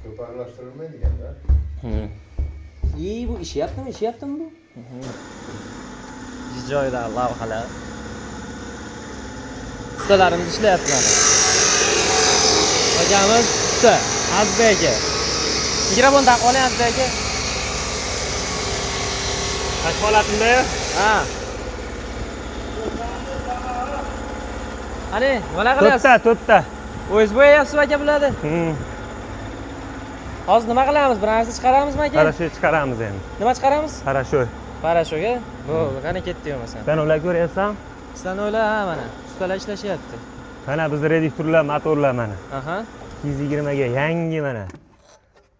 Ko'p aralashtirilmaydi-da. İyi, bu ishlayaptimi, ishlayaptimi bu? Ish joyida lavhalar. Ustalarimiz ishlayapti mana. Hocamiz usta Azizbek aka. Mikrofon taqib oling, Azizbek aka. Qaysi holatimda? Ha. Qani, nimalar qilyapsiz? To'rtta, to'rtta. O'zingiz bo'yayapsiz aka bularni. Hozir nima qilamiz? Bir narsa chiqaramizmi aka? Parashoy chiqaramiz endi. Nima chiqaramiz? Parashoy. Parashoga? Bo'ldi, qani ketdi bo'lmasam. Sen ular ko'ryapsan? Stanoklar, ha, mana. Ustalar ishlashyapti. Mana bizni reduktorlar, motorlar mana. Aha. 220 ga yangi mana.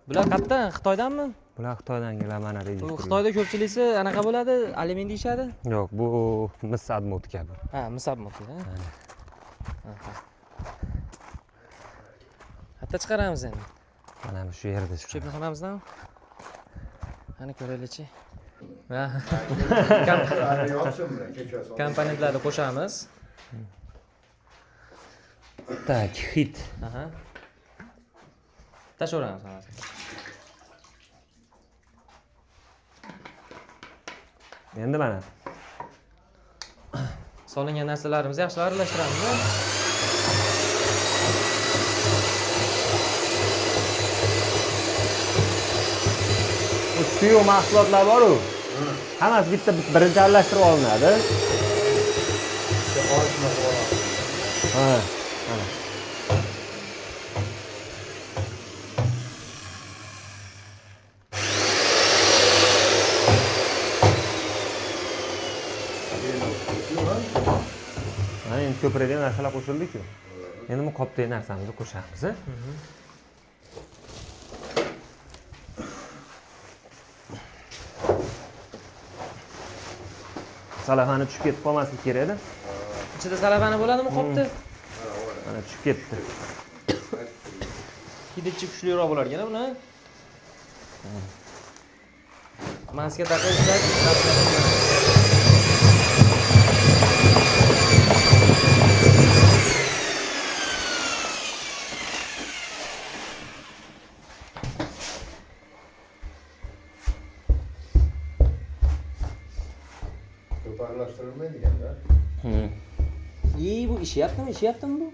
Bular qayerdan? Xitoydanmi? Bular Xitoydan keladi mana Bu reduktorlar. Xitoyda ko'pchiligi anaqa bo'ladi, alyumin deyishadi. Yo'q, bu mis обмотка bu. Ha, mis обмотка. Aha. Qayerda chiqaramiz endi? Mana shu yerda chiqadi. Cho'pni xonamizdanmi? Qani ko'raylikchi. Ha, Yotsin bilan kechasi. komponentlarni qo'shamiz. Так, hit. Aha. Tashlayveramiz hammasini. Endi mana. Solingan narsalarimizni yaxshilab aralashtiramiz. Bu suyuq mahsulotlar bor-u. Hammasi bitta birinchi aralashtirib olinadi. Ha, mana. Mana endi ko'piradigan narsalar qo'shildi-ku. Endi bu qopdagi narsamizni qo'shamiz. A? Salafani tushib ketib qolmasligi kerak edi. Ichida salabani bo'ladimi qopda? Mana tushib ketdi. Hidi kuchliroq bo'lar ekan buni. Maska taqib ishlash. Ko'p aralashtirilmaydi-da. İyi, bu ishlayaptimi, ishlayaptimi bu?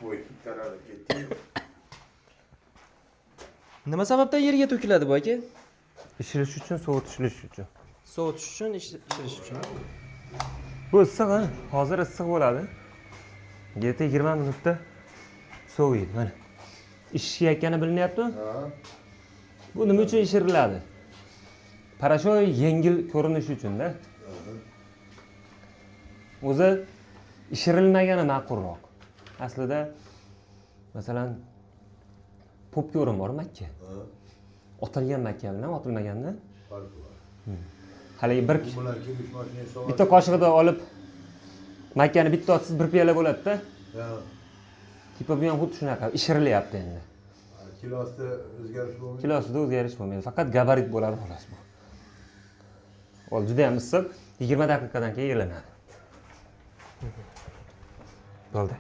Voy, taralib ketdi. Nima sababdan yerga to'kiladi bu aka? Ishirish uchun, sovutishilish uchun. Sovutish uchun, ishirish uchun. Bu issiq, ha? Hozir issiq bo'ladi. Где-то 20 minutda soviydi mana. Ishishayotgani bilinyaptimi? Ha. Bu nima uchun ishiriladi? Parashoy yengil ko'rinishi uchun-da. O'zi ishirilmagani ma'qulroq. Aslida masalan popkorn bor, makka. Otilgan makka bilan otilmaganni Farqi bor. haligi bir Bular kelish mashinasi soat. bitta qoshiqda olib makkani bitta otsangiz bir piyola bo'ladi-da. Ha. Типа bu ham xuddi shunaqa ishirilyapti endi. Kilosida o'zgarish bo'lmaydi. Kilosida o'zgarish bo'lmaydi. Faqat gabarit bo'ladi xolos bu. Ol juda ham issiq, 20 daqiqadan keyin ilinadi. Bo'ldi.